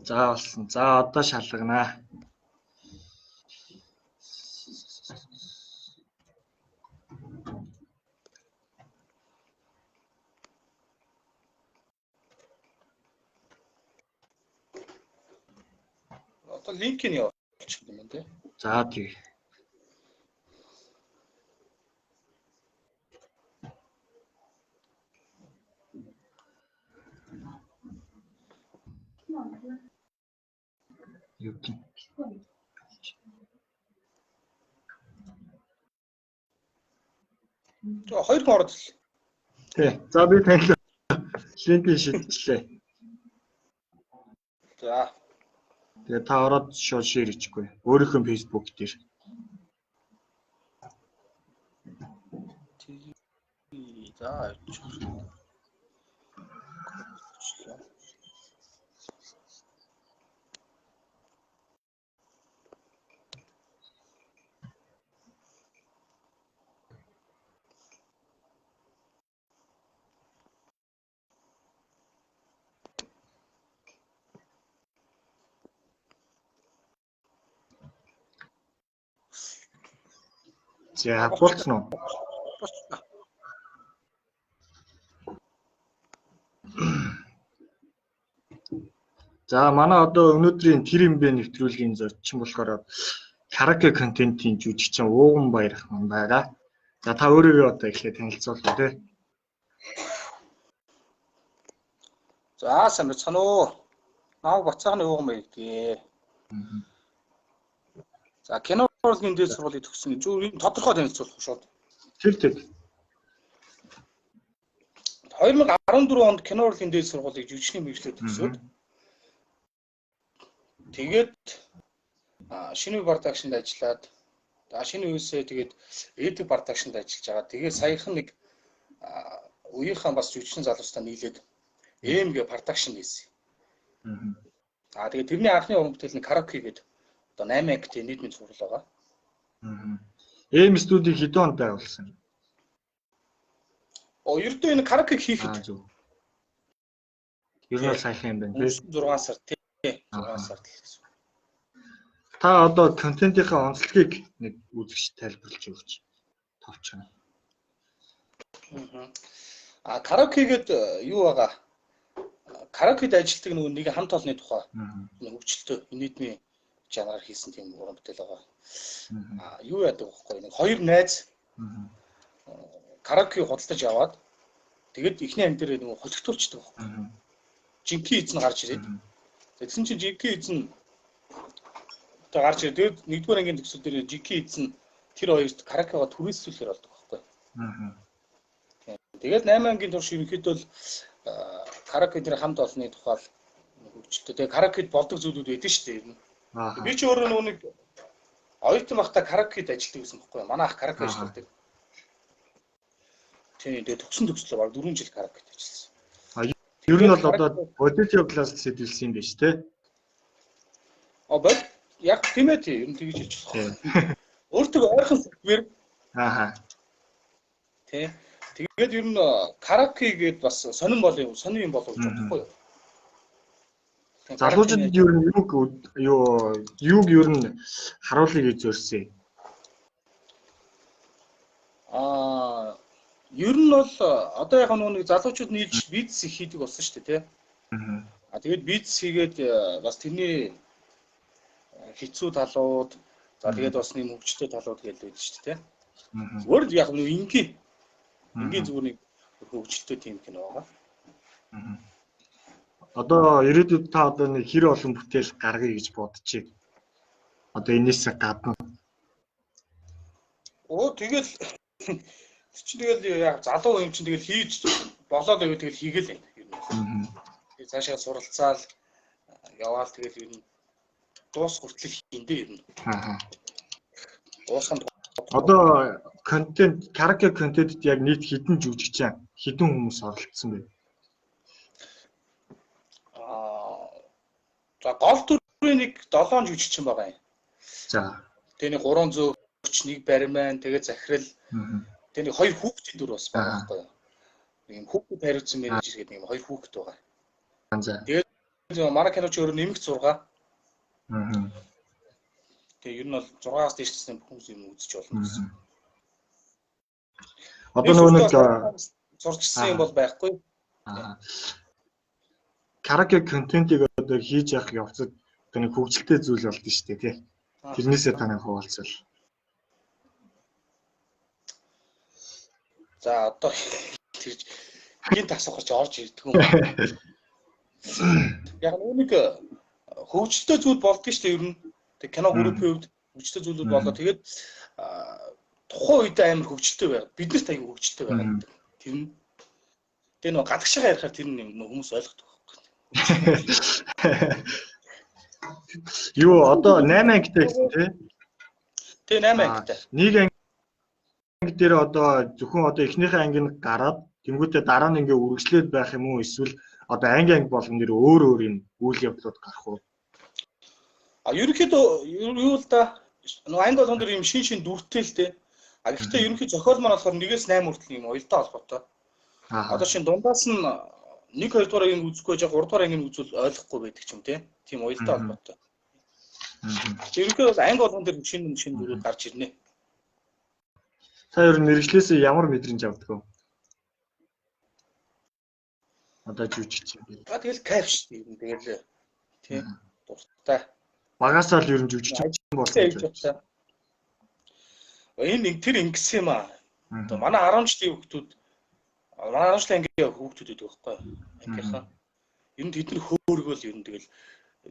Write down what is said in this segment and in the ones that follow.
За болсон. За одоо шалганаа. Одоо линкийг явуулчих юм байна те. За тий. Юу гин. За хоёр хүн ороод ирлээ. Тий. За би танил линкийг шилжлээ. За. Тэгээ та ороод шууд шеэр хийчихгүй. Өөрийнхөө Facebook дээр. За явчих. За болцсон уу? Болчихлоо. За манай одоо өнөөдрийн тэр юм бэ нэвтрүүлгийн зочин болохоор караоке контентын жүжигчин Ууган Баярах маань байгаа. За та өөрийгөө одоо эхлээд танилцуулъя тий. За сайн байцгаана уу? Намайг Бацааны Ууган Баяр гэдэг. За кино урлагийн дээд сургуулийг төгссөн. Зүгээр энэ тодорхой танилцуулах шууд. Тэр тэр. 2014 онд кино урлагийн дээд сургуулийг жүжигчний мэргэжлээр төгсөөд тэгээд шинэ үе продакшнд ажиллаад шинэ үесээ тэгээд эдэг продакшнд ажиллаж байгаа. Тэгээд саяхан нэг үеийнхэн бас жүжигчин залуустай нийлээд ЭМГ продакшн хийсэн. Тэгээд тэрний анхны уран бүтээл нь караоке гэдэг одоо 8 актын нийтмийн цуврал байгаа. Эм студийг хэдэн онд байгуулсан? Ердөө энэ караоке хийхэд зөв. Ер нь бол саяхан юм байна тий. 6 сар тий. 6 сард л гэсэн. Та одоо контентынхаа онцлогийг нэг үзэгч тайлбарлаж өгч товчно. Караоке гээд юу байгаа? Караокед ажилладаг нөгөө нэг хамт олонны тухай хөгжилтэй нийтмийн жанраар хийсэн тийм уран бүтээл байгаа. Юу яадаг вэ? Нэг хоёр найз караоке худалдаж аваад тэгээд эхний анги дээр нөгөө холигтуулчихдаг байхгүй. Жинхэнэ эзэн гарч ирээд. Тэгсэн чинь жинхэнэ эзэн одоо гарч ирээд тэгээд нэгдүгээр ангийн төгсөл дээр жинхэнэ эзэн тэр хоёрт караокега түрээсүүлэхээр болдог байхгүй. Тэгээд 8 ангийн турш ерөнхийдөө л караоке дээр хамт олонны тухай хөгжилтэй. Тэгээд караокед болдог зүйлүүд байдаг шүү дээ. Би ч өөрөө нөгөө нэг оюутан байхдаа караокед ажилладаг гэсэн байхгүй юу? Манай ах караоке ажилладаг. Тийм, тэгээд төгсөн төгслөө баг 4 жил караокед ажилласан. Ер нь бол одоо Bodilio class сэтэлсэн юм биш үү? Бод яг тийм ээ тийм, ер нь тэгж хэлж болох. Өөртөө ойрхон сэдвэр. Тийм. Тэгээд ер нь караоке гээд бас сонин бол юм, сонин юм болов гэж бодохгүй юу? Залуучуудад ер нь юуг ер нь харуулъя гэж зорьсон юм? Ер нь бол одоо яг нэг залуучууд нийлж бизнес хийдэг болсон шүү дээ, тий. Тэгээд бизнес хийгээд бас тэрний хэцүү талууд, за тэгээд бас нэг хөгжөлтэй талууд гэж байдаг шүү дээ, тий. Зүгээр л яг нэг энгийн зүгээр нэг хөгжөлтэй тийм кино байгаа. Одоо ирээдүйд та одоо нэг хэр олон бүтээл гаргая гэж бодчих. Одоо энэс гадна. Тэгэл чи тэгэл яг залуу юм чинь тэгэл хийж болоод байвал тэгэл хийгээл байна. Ер нь. Тэгээ цаашаа суралцаал яваал тэгэл ер нь дуус хүртэл хийндэ ер нь. Дуусганд одоо контент караоке контентэд яг нийт хэдэн жүжигчин хэдэн хүмүүс оролцсон бэ? За гол дүрийн нэг 7 жүжигчин байгаа юм. За. Тэгээ нэг 3 зөөгч, нэг бариман, тэгээ захирал. Тэгээ нэг хоёр хүүхдийн дүр бас байгаа байхгүй юу? Нэг юм хүүхэд хариуцсан менежер гэдэг нэг юм хоёр хүүхэд байгаа. За. Тэгээд манай кино ч өөрөө нэмэх 6. Аа. Тэгээ ер нь бол 6-аас дээш гэсэн бүх хүмүүс юм үзэж болно гэсэн. Одоо нөгөө нэг сурчсан юм бол байхгүй. Аа. Караоке контентыг одоо хийж явах явцад одоо нэг хөгжилтэй зүйл болдсон шүү дээ, тий. Тэрнээсээ та нэг хуваалцвал. За одоо тэр гинт асуух гэж орж ирдэг юм. Яг нэг хөгжилтэй зүйл болдго шүү дээ ер нь. Тэг кино группийн хувьд хөгжилтэй зүйлүүд болоо. Тэгээд тухайн үед амар хөгжилтэй байгаад биднэрт аягүй хөгжилтэй байгаад гэдэг. Тэр нь тэгээ нөгөө гадагшаага ярихаар тэр нь хүмүүс ойлгодог байхгүй. Юу одоо 8 ангитай гэсэн тий? Тий 8 ангитай. Нэг анги дээр одоо зөвхөн одоо эхнийхээ анги нь гараад тэнгуүтээ дараа нь ингээ үргэлжлээд байх юм уу эсвэл одоо анги анги болгон дээр өөр өөр юм үйл явдлууд гарах уу? А ерөнхийдөө юу л да нөгөө анги болгон дээр юм шин шин дүртэй л дээ. А гэхдээ ерөнхий зохиол маань болохоор 1-ээс 8 хүртэл юм уялдаа холбоотой. Одоо шин дундаас нь 1 2 дугаар ангийг үзэхгүй байж 3 дугаар ангийг үзвэл ойлгохгүй байдаг ч юм те. Тийм уялдаа холбоотой. Ерөнхийдөө бол анги болгон дээр шин шин дүрүүд гарч ирнэ. Та ер нь мэрэгчлээсээ ямар мэдрэмж авдаг вэ? Одоо жүжигч юм бэ. А тэгэл кайф шүү дээ. Тэгэл тийм дуртай. Багасаа л ер нь жүжигч болсон гэж бодлоо. Энэ тэр ингэсэн юм аа. Одоо манай 10 жилийн хүүхдүүд манай 10 жилийн ангийн хүүхдүүд байдаг байхгүй юу? Ангийнхаа. Ер нь тэд нар хөөргөөл ер нь тэгэл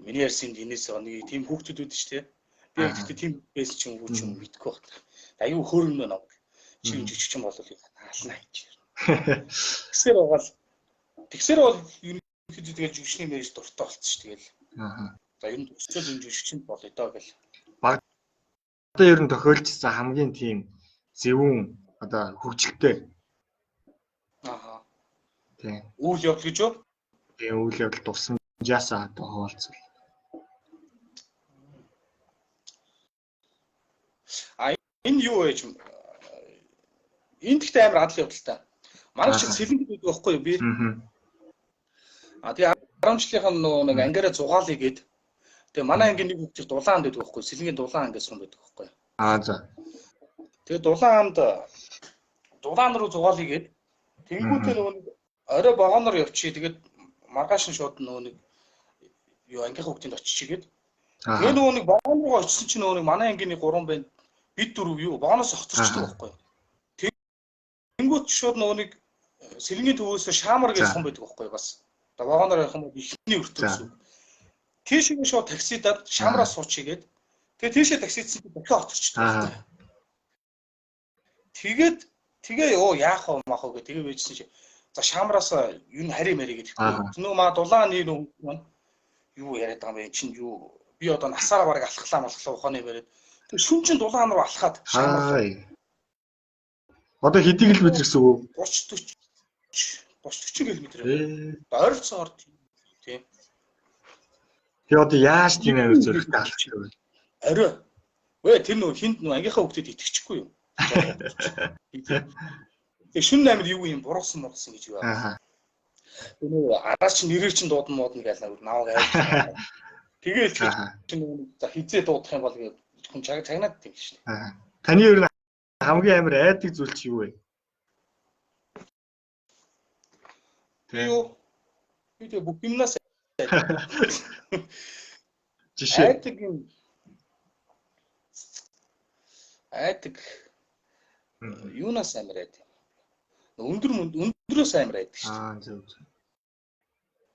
миний ярьсан энэс нэг тийм хүүхдүүд байдаг шүү дээ. Би яг тэгтээ тийм байсан ч юм уу ч юм мэдэхгүй байна. Аюу хөөргөнөө намайг. Чи жүжигч юм бол хаална гэж. Тэгсээр байгаа л тэгсээр бол ерөнхийдөө тэгэл жүжигчний мэрэгч дуртай болцсон шүү тэгэл. Аа. За ер нь төсөөл энэ жүжигчэнд болъё доо гэл. Одоо ер нь тохиолдсон хамгийн тийм зөвүүн одоо хөгжилтэй. Аа. Тийм. Үйл явдал гэж юу? Тийм үйл явдал дурсамжаасаа одоо хуваалцвал. А энэ юу вэ? Энэ гэхдээ амар адал явдалтай. Манай чинь сэлэнгэд байдаг байхгүй юу би? А тэгээ 10 жилийнх нь нөгөө нэг ангиараа зугаалъя гээд тэгээ манай ангийн нэг хүүхдийг дулаан байдаг байхгүй юу? Сэлэнгийн дулаан ангиас сум байдаг байхгүй юу? Аа за. Тэгээ дулаан анд дулаан руу зугаалъя гээд тэнгуүтээ нөгөө нэг орой вагоноор явчих. Тэгээд маргааш нь шууд нөгөө нэг юу ангийнхаа хүүхдинд очиж игээд тэгээ нөгөө нэг вагон руу очисон чинь нөгөө нэг манай ангийн нэг 3 байна. Бид дөрөв юу вагоноос огторчдөг байхгүй юу? Тэнгүүт шууд нөгөө нэг сэлэнгийн төвөөс шаамар гэж сум байдаг байхгүй юу бас. Одоо вагоноор явах юм бол ихний өртөө гэсэн үг. Тийшээ шууд таксидад шамраас суучих гээд тэгээ тийшээ таксидсан чинь дахиад огторчдөг байхгүй юу? Тэгээд тэгээ ёо яах вэ маах вэ тэгээ байжсэн чи за шамраас юу хари мари гэдэг. Нөө маа дулаан нэг маань юу яриад байгаа юм бэ чинь юу би одоо насаараа бараг алхлаа малхлаа ухааны бариад тэг шүн чин дулаан руу алхаад шамар. Одоо хэдий километр гэсэн үг үү? 30 40 километр. Ойролцоогоор тийм. Тэгээ одоо яаж тийм амар зөрөгтэй алхах вэ? Орой. Вэ тэр нөө хинт нөө ангийнхаа хүүхдэд итгэчихгүй юу? Тэгээ шүн амир юу юм буруусан мурсан гэж юу аа. Тэр нөө араас чинь нэрээр чинь дуудана муудна гэж наваг айл. Тэгээл чинь за хизээ дуудах юм бол гэж хүн чагнаад тийм шүү дээ. Таны ер нь хамгийн амар айдаг зүйл чи юу вэ? Би юу? Би тэгээ бүх юмнаас айдаг. Жишээ. Айдаг юм. Айдаг. Юунаас амар айдаг? Өндрөөс амар айдаг шүү дээ. Аа зөв зөв.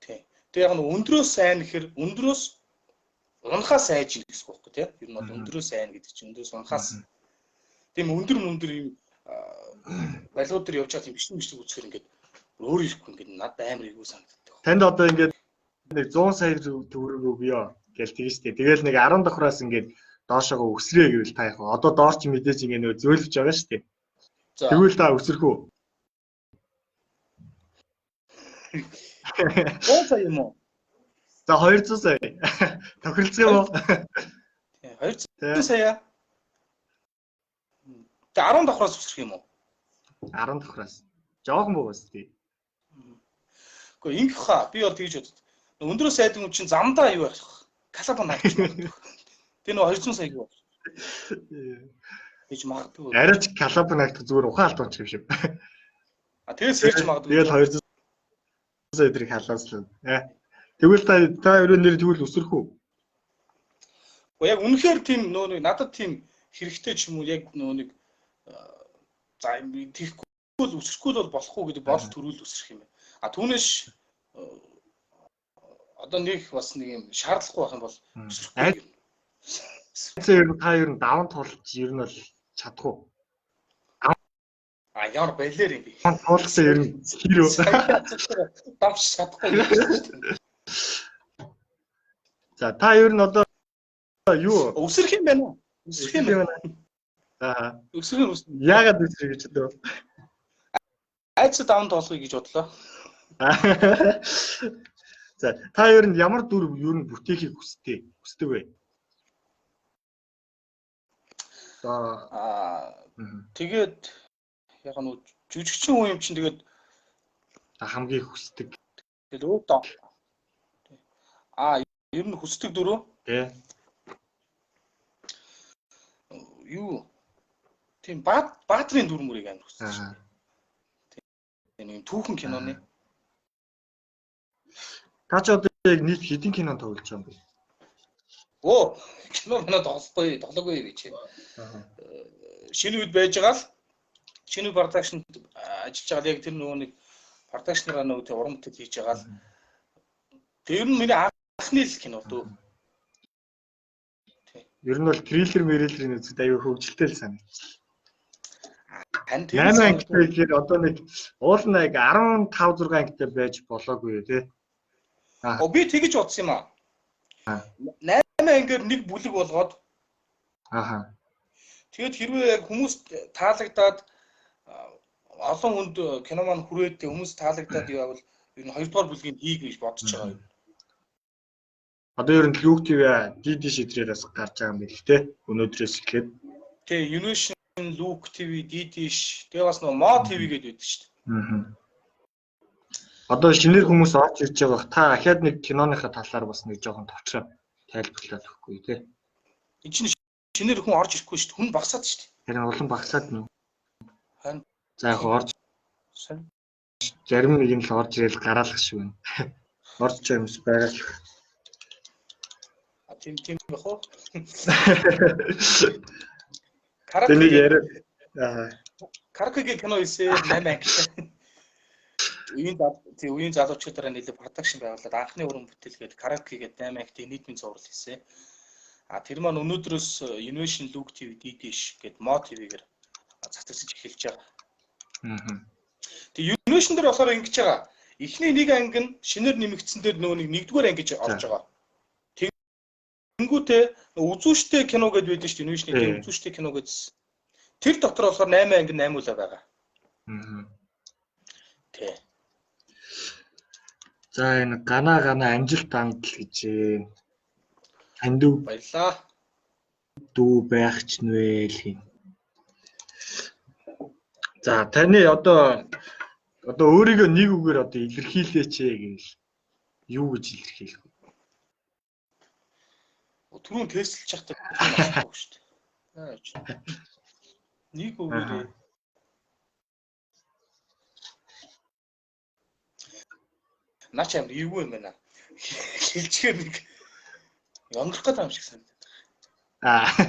Тийм. Тэгээ яг нь өндрөөс сайн гэхэр өндрөөс унахаас айж гэсэн үг байхгүй тий? Ер нь бол өндрөөс сайн гэдэг чинь өндрөөс унахаас. Тийм өндөр юм балиуд дээр явж байгаа тийм бичлэг бичлэг үзэхэр ингээд өөр ирэхгүй ингээд надад амар эвгүй санагддаг. Танд одоо ингээд нэг 100 сая төгрөг өгье гэл тэгэн штэ. Тэгэл нэг 10 давхраас ингээд доошоогоо өсрөө гэвэл та яг одоо доор чи мэдээж ингээд нөгөө зөөлөж байгаа штэ. Тэгвэл та өсрөх үү? 100 сая юм уу? За 200 сая. Тохиролцох юм уу? Тийм 200 сая. Тэгээ 10 давхраас өсрөх юм уу? 10 давхраас. Жохон богоос тий. Үгүй ингэх хаа. Би бол тэгж бодод. Өндрөөс айдаг хүн чинь замдаа юу байх? Калабан авч магадгүй. Тэр нөгөө 200 сая юу гэж магадгүй. Арайч калабан авах зүгээр ухаан алдууч юм шиг. А тэгэл сэрж магадгүй. Тэгэл 200 сая өдрийг халааслаа. Тэгвэл та өрөө нэр тэгвэл өсрөх үү? Гэхдээ яг үнэхээр тийм нөгөө нэг надад тийм хэрэгтэй ч юм уу яг нөгөө нэг за тийхгүй бол өсөхгүй бол болохгүй гэдэг бодол төрүүл өсрөх юм байна. А түүнээс одоо нэг бас нэг юм шаардлагагүй байх юм бол өсөхгүй юм. Ер нь та ер нь даван тулж ер нь бол чадах уу? А ямар балер юм бэ? Туулсан ер нь хэр үү? Давч чадахгүй юм шүү дээ. За та ер нь одоо юу? Өсрөх юм байна уу? Өсрөх юм байна. Аа. Өсрөх юм. Яагаад өсрөх гэж бодлоо? Айц даван туулахыг гэж бодлоо. За та ер нь ямар дүр ер нь бүтээхийг хүсдэг? Хүсдэг вэ? За тэгээд яг нь жүжигчин хүн юм чинь тэгээд хамгийн хүсдэг. Тэгээд өөд аа ер нь хүсдэг дөрөв. Тий. Юу тийм Баатрын дүр мөрийг амар хүсдэг шүү. Тийм нэг түүхэн киноны. Та ч одоо яг нийт хэдэн кино тоглож байгаа юм бэ? Оо кино манай тоглохгүй тоглоогүй гэж. Шинэ үед байж байгаа л шинэ продакшнд ажиллаж байгаа л яг тэр нөгөө нэг продакшнараа нөгөө тэр уран бүтээл хийж байгаа л тэр нь миний анхны л кино дөө. Ер нь бол триллер мэрэлрийн үзэхэд аюу хөвгөлтэй л санагдчихлаа. Тань 8 ангитай гэхээр одоо нэг уул нь яг 15 6 ангитай байж болоогүй тий. Оо би тэгэж бодсон юм аа. 8 ангиар нэг бүлэг болгоод ааха. Тэгээд хэрвээ яг хүмүүс таалагдаад олон хүнд кино маань хүрээд хүмүүс таалагдаад явбал ер нь 2 дугаар бүлгийг хий гэж бодож байгаа юм. Одоо ер нь Look TV, DD шидрээрээс гарч байгаа юм байна л те. Өнөөдрөөс эхлээд. Тэ, Univision, Look TV, DD ш. Тэгээ бас нөгөө Mo TV гэдэг байдаг шүү дээ. Аа. Одоо шинээр хүмүүс орж ирж байгаа бах. Та ахаад нэг киноныхаа талаар бас нэг жоохон товчроо тайлбарлаад өгөхгүй те. Энд чинь шинээр хүн орж ирэхгүй шүү дээ. Хүн багасаад шүү дээ. Харин улам багасаад нүү. Харин за яг орж зарим нэг юм л орж ирэл гараалах шиг байна. Орж байгаа юмс байгаа л. Тийм тийм байх уу? Караоке яриа. Аа. Караоке кино хийсэн 8 ангитай. Үеийн залуучуудаараа нэлээд продакшн байгуулад анхны уран бүтээл гээд караоке гээд 8 ангитай нийтмийн цуврал хийсэн. А тэр маань өнөөдрөөс Innovation Look TV DD-ш гээд Mo TV-гээр цацагсаж эхэлж байгаа. Аа. Тэгээ Innovation дээр болохоор ингэж байгаа. Эхний нэг анги нь шинээр нэмэгдсэн дээр нөгөө нэг нэгдүгээр анги гэж орж байгаа. Тэнгүүтээ үзүүштэй кино гэдээ байдаг шүү дээ. Innovation-ийн тэр үзүүштэй кино гэдсэн. Тэр дотор болохоор 8 анги 8 үлээ байгаа. Аа. Тэ. За энэ гана амжилт андл гэж танд баярлаа. Дүү байх ч нүэ л юм. За таны одоо өөрийгөө нэг үгээр одоо илэрхийлээч гэвэл юу гэж илэрхийлэх вэ? Түрүүн тестэлж явахдаа тийм асуух шүү дээ. Нэг үгээр наач амар эвгүй юм байна. Хэлжгээр нэг ёндрох гэдэг юм шиг санагдаад байна.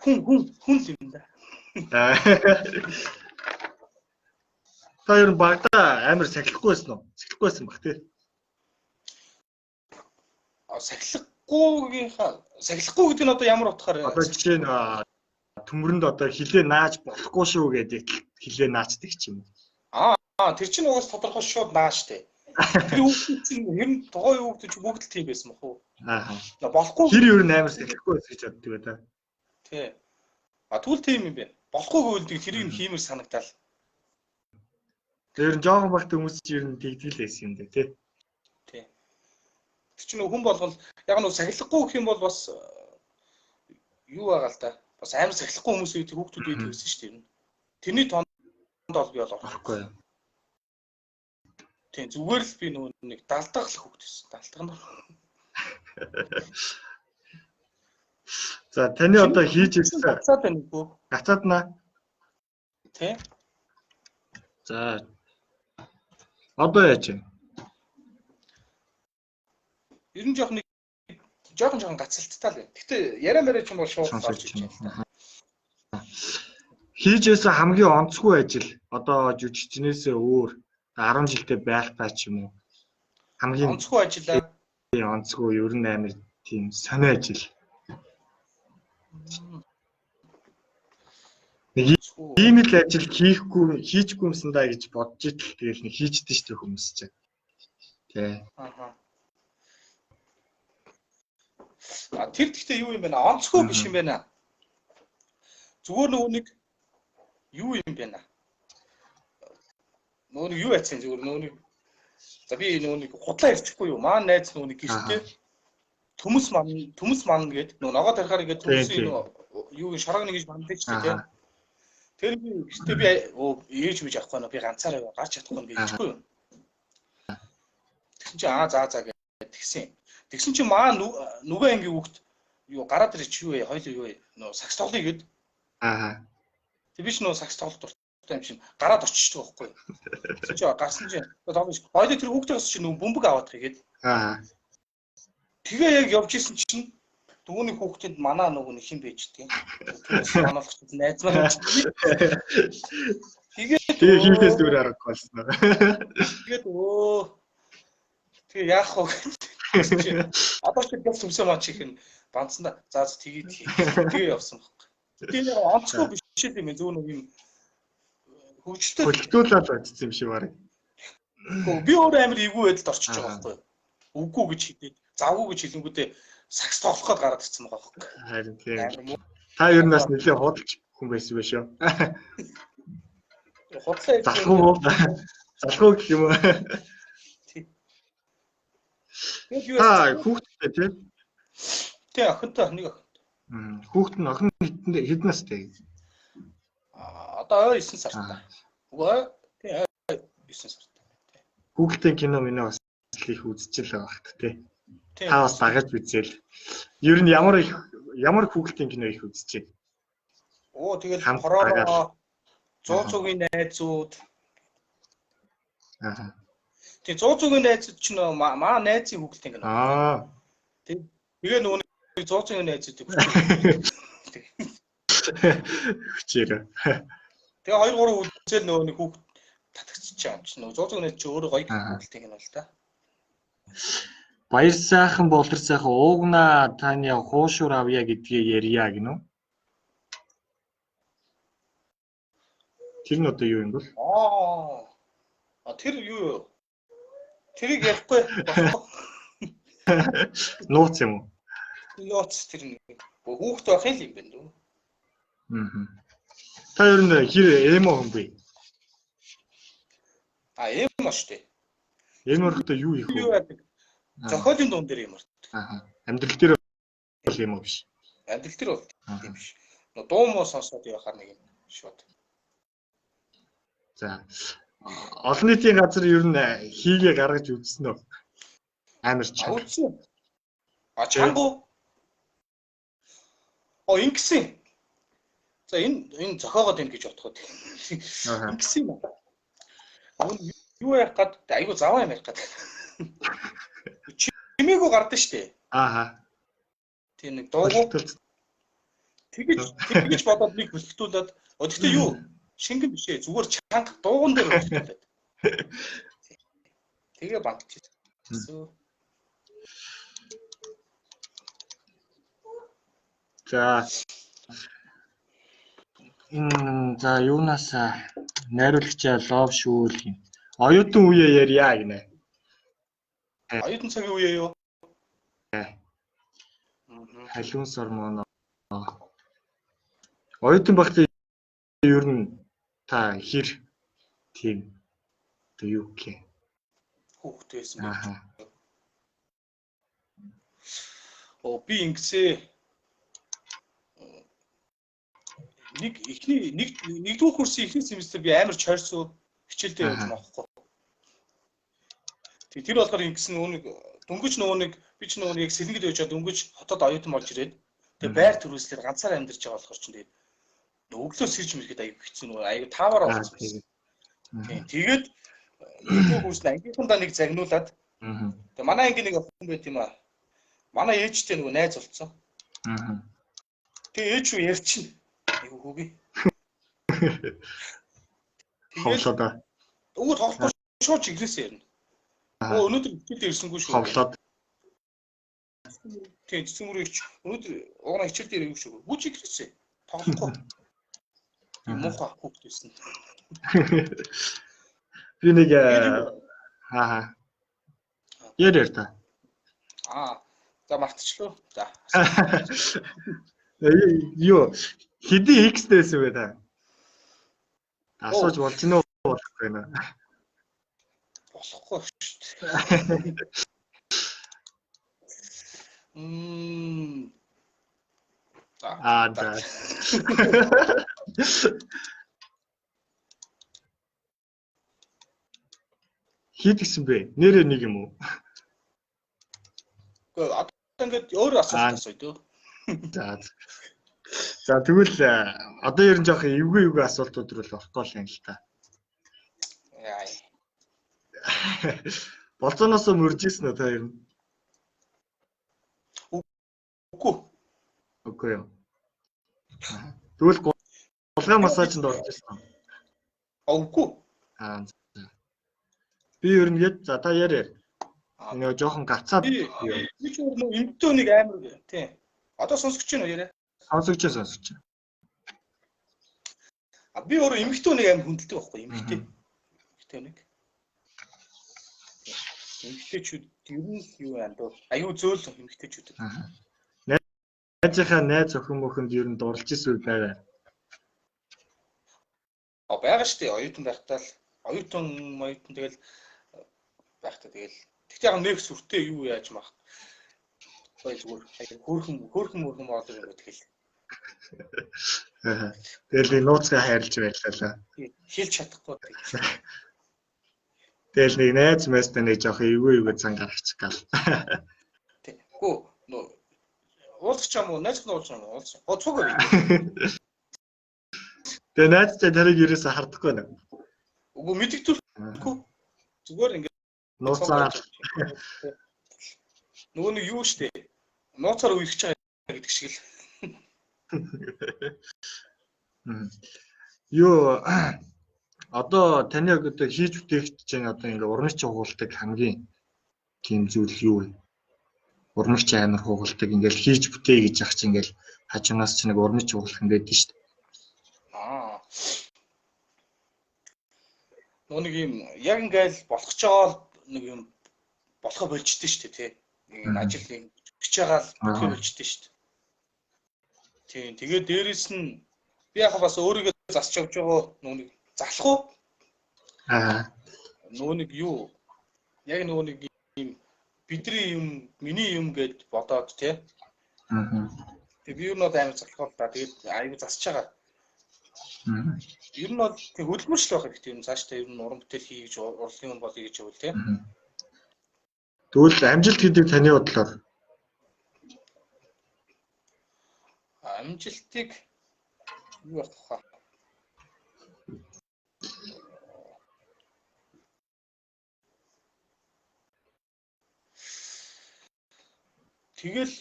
Хүн л юм да. Та ер нь багада амар сахилахгүй байсан уу? Сахилахгүй байсан баг тий. Сахилахгүйгийнхаа сахилахгүй гэдэг нь одоо ямар утгаар одоо жишээ нь төмөрөнд одоо хилээ нааж болохгүй шүү гэдэг хилээ наачдаг ч юм уу. Аа тэр чинь угаас тодорхой шууд нааш тий. Тэр хүүхдүүд чинь ер нь тухайн хүүхдүүд чинь бүгд л тийм байсан бах уу? Аа. Болохгүй. Тэр ер нь амар сахилахгүй байсан гэж боддог ба та. Тий. А тэгвэл тийм юм бэ. Болохгүй гэвэл тэрийг нь хиймэр санагдаал. Тэр нь жоохон багт хүмүүс чинь ер нь тэгдэг л байсан юм дээ тий. Тий. Тэр чинь хүн болгол яг нь сахилахгүй гэх юм бол бас юу байгаа л да. Бас амар сахилахгүй хүмүүс үйдэг хүүхдүүд үйдэг гэсэн шүү дээ ер нь. Тэрний тоонд бол би бол орохгүй. Тийм, зүгээр л би нөгөө нэг далдах л хүүхэд байсан. Далдах нь. За, таны одоо хийж ирсэн гацаад байна уу? Гацааднаа. Тий. За. Одоо яаж вэ? Ер нь жоох нэг жоохон гацалттай л байна. Гэтэ яриа мэрэ ч юм бол шууд орж иж байна. Хийж байсан хамгийн онцгүй ажил одоо жүжигчнээсээ өөр 10 жилдээ байхдаа ч юм уу. Хамгийн онцгүй ажил аа. Онцгүй ер нь амар тийм сонио ажил. Нэг ийм л ажил хийхгүй юмсан даа гэж бодож итэл тэгэл нэг хийчихдээ шүү дээ хүмүүс чинь. Тэ. Аа. А тэр гэхдээ юу юм бэ? Онцгүй биш юм байна. Зүгээр нөгөө нэг юу юм бэ? Нөгөө нэг юу яцсан зүгээр нөгөө нэг за би нөгөө нэг худлаа ярьчихгүй юу? Маань найз нөгөө нэг гэртээ төмөс ман гээд нөгөө ногоо тарихаар ингээд төмөсийн нөгөө юу шарга нэг гэж манддаг ч тийм. Тэр би гэртээ би ээж мэж авахгүй нөө би ганцаараа гарч чадахгүй би хэлчихгүй юу? Тэгсэн чинь аа за за гэж тэгсэн. Тэгсэн чинь маа нүгэ ангийн хүүхд юу гараад ирэх чи юу вэ? Хоёул юу вэ? Нөө сакс тоглоё гэд. Аа. Тэг би ч нөө сакс тоглох дуртай юм чинь гараад оччихдаг байхгүй юу? Тэгсэн чинь гарсан чинь тоглож хоёул тэр хүүхдээс чинь нөө бөмбөг аваад хийгээд. Аа. Тэгээ яг явж исэн чинь дүүний хүүхдэнд манаа нөгөө нэг хин байж тийг. Түүнээс манаалах чинь найз маань. Тэгээд хийхээс өөр аргагүй болсон. Тэгээд тэгээ яах вэ? Одоо ч бос төмсөө маа чих нь банцсан за тэгээд тэгээ явсан байхгүй. Тэгээ яг онцгүй биш л юм зөв нэг юм хөгжилтэй хөлтүүлээд очсон юм шиг барыг. Би өөрөө амар эвгүй байдалд орчиж байгаа байхгүй. Үгүй гэж хэлээд завгүй гэж хэлэнгүүтээ сакс тоглох гээд гараад ирсэн байгаа байхгүй. Харин тийм. Та ер нь бас нэлээд худалч хүн байсан байх шүү. Худлаа залхуу уу? Залхуу гэх юм уу? Тэгээд юу хүүхэдтэй тий? Тий, охинтой нэг охинтой. Хүүхэд нь охин хэдэн настай? Аа, одоо 9 сартай. Үгүй тий, 9 сартай. Тий. Хүүхдийн кино минь бас их үзчихэл байгаа хат тий. Та бас дагаж үзээл. Ер нь ямар хүүхдийн кино их үзчихээ? Оо, тэгэл хороо 100 цугийн найзууд. Аа. Тэг 100 цугийн найзууд чинь маа найзын хүүхдийн кино. Аа. Тэг. Тэгээ нөгөө 100 цугийн найзуудыг хүчээр. Тэгээ 2 3 үзэл нөгөө нэг хүүхд татагччих юм чинь. Нөгөө 100 цугийн найз чи өөрөө гоё хүүхдийн кино л та. Баяр сайхан болор сайхан уугнаа таны хуушур авъя гэдгээ ярья гинүү. Тэр нь одоо юу юм бол? Аа. Тэр юу юу? Тэрийг ярихгүй. Нууц юм уу? Нууц тэр нэг. Хүүхд байх юм байна дөө. Аа. Та ер нь хэр эмо хүн бэ? А эмо шүү дээ. Эмо өрхтөө юу их вэ? Зохиолын дуун дээр юм ордог. Аа. Амьдрал дээр бол эмо биш. Амьдрал дээр бол тийм биш. Нөө дуу муу сонсоод явахаар нэг юм шууд. За. Олон нийтийн газар ер нь хийгээ гаргаж үзсэн үү? Амар чанга. Үзсэн. А чанга уу? О ингэсэн. За энэ зохиогоод юм гэж бодоход. Ингэсэн юм. Юу яах гээд айгу заваа юм ярих гээд. Чимээгүй гардаг штэ. Ааха. Тийм нэг дуугүй. Тэгэж бодоод нэг хөлтүүлээд. Гэхдээ юу? Шингэн биш ээ. Зүгээр чанга дууган дээр хөлтүүлээд. Тэгээ бантчихсан. За. Энэ за юунаас найруулагчаа лов шүүл юм. Оюутан үеэ ярья гинэ. Оюутан цагийн үеэ юу? Халиун сормоно. Оюутан багтаа ер нь та хэр тийм одоо юу гэх юм? Хүүхэд байсан байх. Оо би ингэсээ нэг эхний нэгдүгээр курсын эхний семестр би амар чойрсоо хичээлдээ явж байгаа байхгүй. Тэр болохоор ингэсэн нөгөө нэг дөнгөж нөгөө нэг би ч нөгөө нэг сэлэнгэд байж байгаа дөнгөж хотод оюутан болж ирээд тэгээ байр төрөөслөөр ганцаараа амьдарч байгаа болохоор чинь тэгээд өглөө сэрж мэрхэд аяг хэцүү нөгөө аяг тааваар болсон байсан. Тийм. Тэгээд нөгөө хүүс нь ангийнхандаа нэг загнуулаад тэгээ манай ангийн нэг охин байт юм аа. Манай ээжтэй нөгөө найз болцсон. Тэгээ ээж юу ярьчин. Айгу хүүгээ. Ховлоо да. Өвөө тоглохгүй шууд чиглээс ярина. Өө өнөөдөр хичээлдээ ирсэнгүй шүү. Ховлоод. Тийм цэцэн мөрөө ич. Өнөөдөр угнаа хичээл дээр ирээгүй шүү. Гүү чиглээсээ. Тоглохгүй. Тийм муухай хүүхэд байсан. Би нэг аа яар та. Аа за мартчихлоо. За. Юу хэдий X-тэй байсан бэ та? Асууж болж гинөө болохгүй нэ. Болохгүй шүү дээ. Аа за. Хэд гэсэн бэ? Нэрээ нэг юм уу? Үгүй одоо ингээд өөр асуулт асууя дөө. За. За тэгвэл одоо ер нь жоох эвгүй эвгүй асуултууд руу л орохгүй л юм л та. Яа. Болзооноос мөрж ирсэн үү та ер нь? Үгүй. Үгүй юу. Тэгвэл гулгай массажинд орж ирсэн үү? Үгүй. Аа. Би ер нь гээд за та яриа. Нөгөө жоохон гацаад би ч өөр нөө эмдтөө нэг амар тий. Одоо сонсогч байна уу яриа? Сонсогч сонсогч. А би өөрөө эмэгтэй нэг амар хүндэлдэг байхгүй эмэгтэй. Эмэгтэй нэг. Эмэгтэйчүүд ер нь юу юм дөө. Аюу зөөл эмэгтэйчүүд. Найзынхаа найз охин мөхөнд ер нь дурлж исэн үе байгаа. А байгаа шүү дээ. Оюутан байхдаа л оюутан тэгэл байхдаа тэгэл. Тэгтээ яг нэг сүртэй юу яаж мах. Бай зүгээр хөөрхөн хөөрхөн мөрхөн боолоо юм тэгэл. Тэгэл нэг нууцгаа хайрлж байлаа лаа. Хэлж чадахгүй. Тэгэл нэг найз майстай нэг жоох эвгүй эвгүй цан гаргачих гал. Тэг. Үгүй нөө уулзах юм уу? Найз нь уулзах юм уу? Уулзах. Оо цуг. Тэгээ найзтай тарыг ерөөсө хардахгүй нэ. Үгүй мэдэгдүүлэхгүй. Зүгээр ингээд нууцаар нөгөө нэг юу штэ. Нууцаар үерхэж байгаа гэдэг шиг л. Юу одоо таны одоо хийж бүтээх гэж байна одоо ингээ урмч хугалдаг хамгийн тийм зүйл юу вэ? Урмч амар хугалдаг ингээл хийж бүтээ гэж ах чи ингээл хажуунаас чи нэг урмч хугалах юм байдаг шүү дээ. Аа. Нөгөө нэг юм яг ингээл болох ч байгаа нэг юм болохоо болжтой шүү дээ тий. Нэг юм ажил нэг гэж байгаа л болохоо болжтой шүү дээ. Тийм. Тэгээд дээрэс нь би яг бас өөрийгөө засч явж байгаа нөгөө нэг залах уу? Аа. Нөгөө нэг юу? Яг нөгөө нэг юм бидний юм, миний юм гэд бодоод тий. Аа. Тэгээ би юу нь бол амар залах л да. Тэгээд аюу засч байгаа. Аа. Ер нь бол тэг хөдөлмөрчлөх байх хэрэгтэй юм цаашдаа ер нь уран бүтээл хий гэж урлагийн хүн болъё гэж явбал тий. Тэгвэл амжилт гэдэг таны бодлоор амжилтыг юу байх вэ? Тэгэл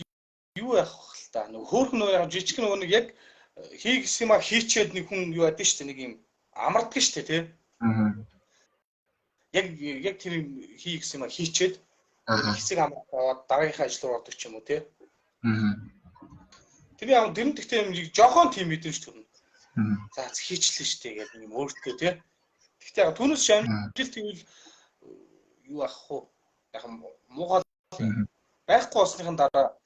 юу яах вэ л та нөгөө хөөрхөн нөгөө яг жижиг нөгөө нэг яг хий гэсэн юм а хийчээд нэг хүн юу ядсан шүү дээ нэг юм амардаг шүү дээ тий. Аа. Яг тэр хий гэсэн юм а хийчээд хэсэг амардаг дараагийнхаа ажил руу ордог ч юм уу тий. Аа. Тэр яг тэр нь тэгтээ юм жоохон тийм мэдрэмж төрнө. За хийчлээ шүү дээ гэдэг юм өөртөө тий. Тэгтээ яг түүнээс амжилт гэвэл юу ах вэ? Яг муухай байхгүй болсныхан дараа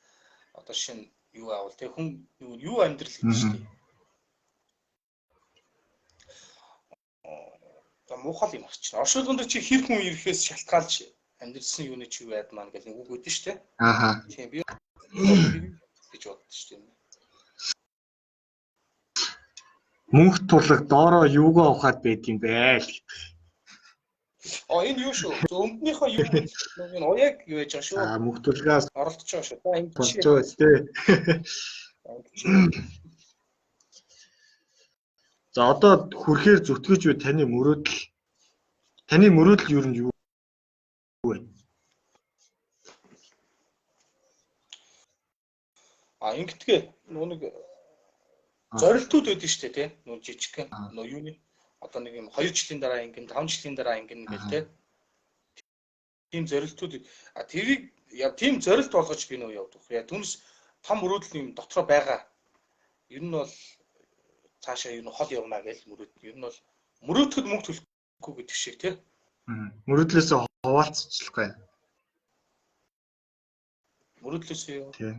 одоо шинэ юу аавал тий хүн юу амьдрал гэдэг шүү дээ. За муухай юм арчин. Оршуулганд чи хэр хүн ирэхээс шалтгаалж амьдрсан юуны чи юу байдмаа гэх нэг үг өгдөн шүү дээ. Ааха. Тийм би гэж боддоо шүү дээ. Мөнх тулаг доороо юугаа ухаад байд юм бэ л гэдэг. Энэ юу шүү? Өмднийхөө юу нэг нь уяаг юу яаж байгаа шүү? Аа, мөнх тулгаас оролдож байгаа шүү. За ингэж болж байгаа тий. За одоо хүрхээр зүтгэж буй таны мөрөөдөл ер нь юу вэ? Ингэтгээ нөгөө нэг зорилтууд байдаг шүү дээ тий. Нөгөө жижигхэн нөгөө юуны одоо нэг юм 2 жилийн дараа ингэн 5 жилийн дараа ингэн гэл тий. Тийм зорилтууд тэрийг тийм зорилт болгож би нөгөө явдаг. Яг түнс том мөрөөдөл юм дотроо байгаа. Ер нь бол цаашаа ер нь хол явна гэж мөрөөд. Ер нь бол мөрөөдөхөд мөнгө төлөхгүй гэдэг шиг тий. Мөрөөдлөөсөө хуваалцчихлахгүй. Мөрөөдлөөсөө юу? Тий.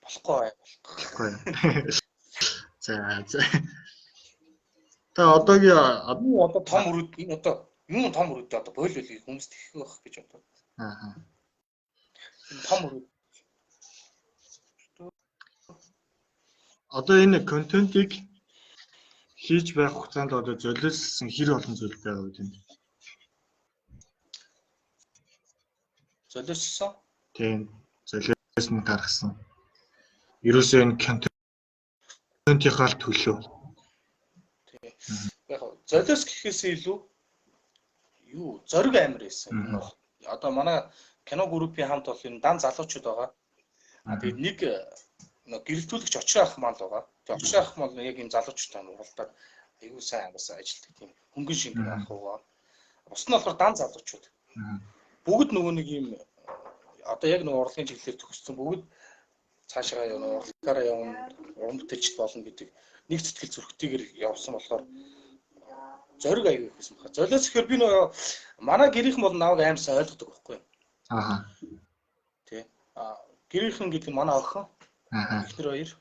Болохгүй. Болохгүй. За за. Та одоогийн одоо том мөрөөд энэ одоо юм том мөрөөдөө одоо бойл бойл хүмүүс тэгэх байх гэж бодоо. Аа. Энэ том мөрөөд. Одоо энэ контентыг хийж байх хугацаанд одоо золиослсон хэр олон зүйл байгаа вэ тэнд? Золиослсон? Тийм, золиос нь гаргасан. Ерөөсөө энэ контентынхаа л төлөө. Тийм. Яг золиос гэхээсээ илүү юу зориг амар байсан. Одоо манай кино группийн хамт бол энэ дан залуучууд байгаа. Тэгээд нэг гэрэлтүүлэгч Очир ах мал байгаа. Тэгээд Очир ах мал яг энэ залуучуудтай уралдаад аюу сайн бас ажилладаг тийм хөнгөн шингэн ах байгаа. Бус нь болохоор дан залуучууд. Бүгд нөгөө нэг юм одоо яг нөгөө урлагийн чиглэлээр төгссөн бүгд цаашаа явна, урлагаараа явна, уран бүтээлч болно гэдэг нэг сэтгэл зүрхтэйгээр явсан болохоор зориг аюу их байсан баха. Золиос гэхээр би нөгөө манай гэрийнхэн бол намайг аим сайн ойлгодог байхгүй юу? Аа. Тий. Гэрийнхэн гэдэг нь манай охин. Аа. Эхнэр хоёр.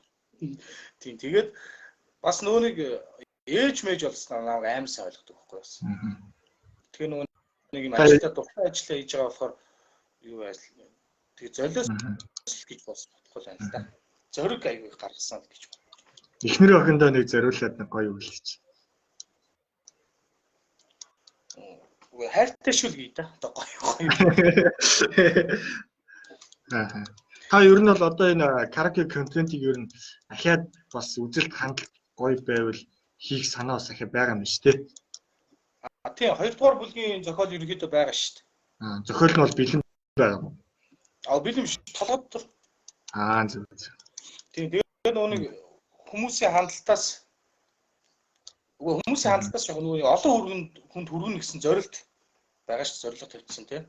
Тийм. Тэгээд бас нөгөө нэг ээж мэж болсон намайг аим сайн ойлгодог байхгүй юу бас. Тэгэхээр нөгөө нэг юм ажилдаа дуртай ажиллаа хийж байгаа болохоор юу ажил. Тэгээ золиос гэж бас бодохгүй байна л да. Зориг аюу их гаргасан гэж байна. Эхнэр охиндоо нэг зориулаад нэг гоё үгэлж. Үгүй хайртай шүү л гээ да. Одоо гоё гоё. Аа. Та ер нь бол одоо энэ караоке контентыг ер нь ахиад бас үзэлт хандлт гоё байвал хийх санаа бас ахиад байгаа юм шүү дээ. Тийм, 2 дугаар бүлгийн зохиол ерөнхийдөө байгаа шүү дээ. Зохиол нь бол бэлэн байгаа юм уу? Бэлэн биш, толгой дотор. Зөв зөв. Тийм, тэгээд нөгөө нэг хүмүүсийн хандлтаас үгүй хүмүүсийн хандлтаас яг нөгөө олон хүргэнд хүнд хүргэнэ гэсэн зорилт байгаа шүү, зорилго тавьчихсан тийм.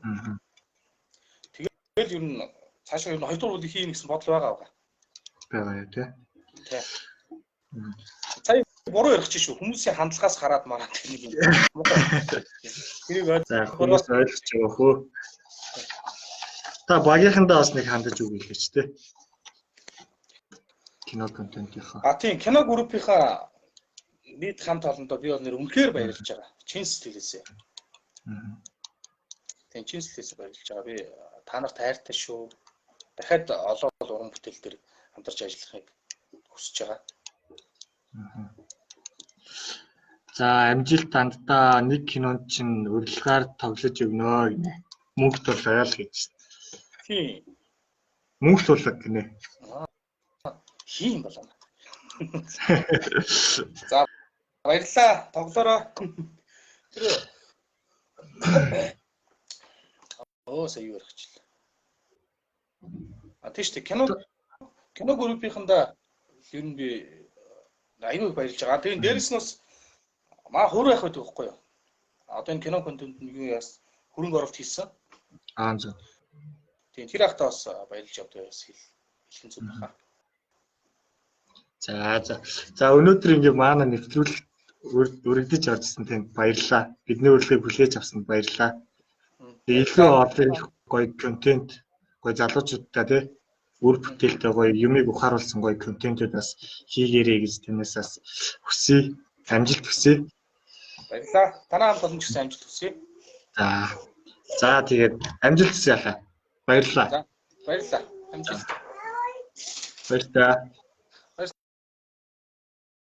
Тэгээд ер нь цаашаа ер нь 2 дугаар бүлгийг хийнэ гэсэн бодол байгаа байгаа. Байгаа юу тий. Тий. Сая буруу ярих чинь шүү. Хүмүүсийн хандлагаас хараад мараад нэг юм. Тэрийг хүмүүс ойлгож байгаа хөө. Та багийнхандаа бас нэг хандаж үг хэлээч тий. Кино контентынхаа. Тийм, кино группийнхаа нийт хамт олондоо би бол нэр үнэхээр баярлж байгаа. Чин сэтгэлээсээ. Тийм, чин сэтгэлээсээ баярлж байгаа. Би та нарт хайртай шүү. Дахиад олон уран бүтээл дээр хамтарч ажиллахыг хүсэж байгаа. За, амжилт ханддаа нэг кинонд чинь урилгаар тоглож өгнө гинэ. Мөнгө тулгаа л гэж. Тийм. Мөнгө тулга гинэ. Хийм болоо. За баярлалаа. Тоглоорой. Тэр сая юу ярих чил. Тийм шүү дээ. Кино группийнхандаа ер нь би аюу их баярлж байгаа. Тэгээд дээрэс нь бас маа хөр байх байдаг байхгүй юу? Одоо энэ кино контент нь юу яас хөрөнгө оруулалт хийсэн. Зөв. Тийм, тэр ахтаа бас баярлж явдаг бас хэлхэн зүг баха. За за. За өнөөдөр ингээ манай нэвтрүүлэгт өргөдөж оржсэн танд баярлалаа. Бидний урилгыг хүлээж авсанд баярлалаа. Илүү олон их гоё контент, гоё залуучуудтай тий үр бүтээлтэй гоё юмыг ухааруулсан гоё контентууд бас хийгээрэй гэж танаас бас хүсье. Амжилт хүсье. Баярлалаа. Танай хамт олон ч гэсэн амжилт хүсье. За. За тэгээд амжилт хүсье хаа. Баярлалаа. За баярлалаа. Амжилт. Баярлалаа.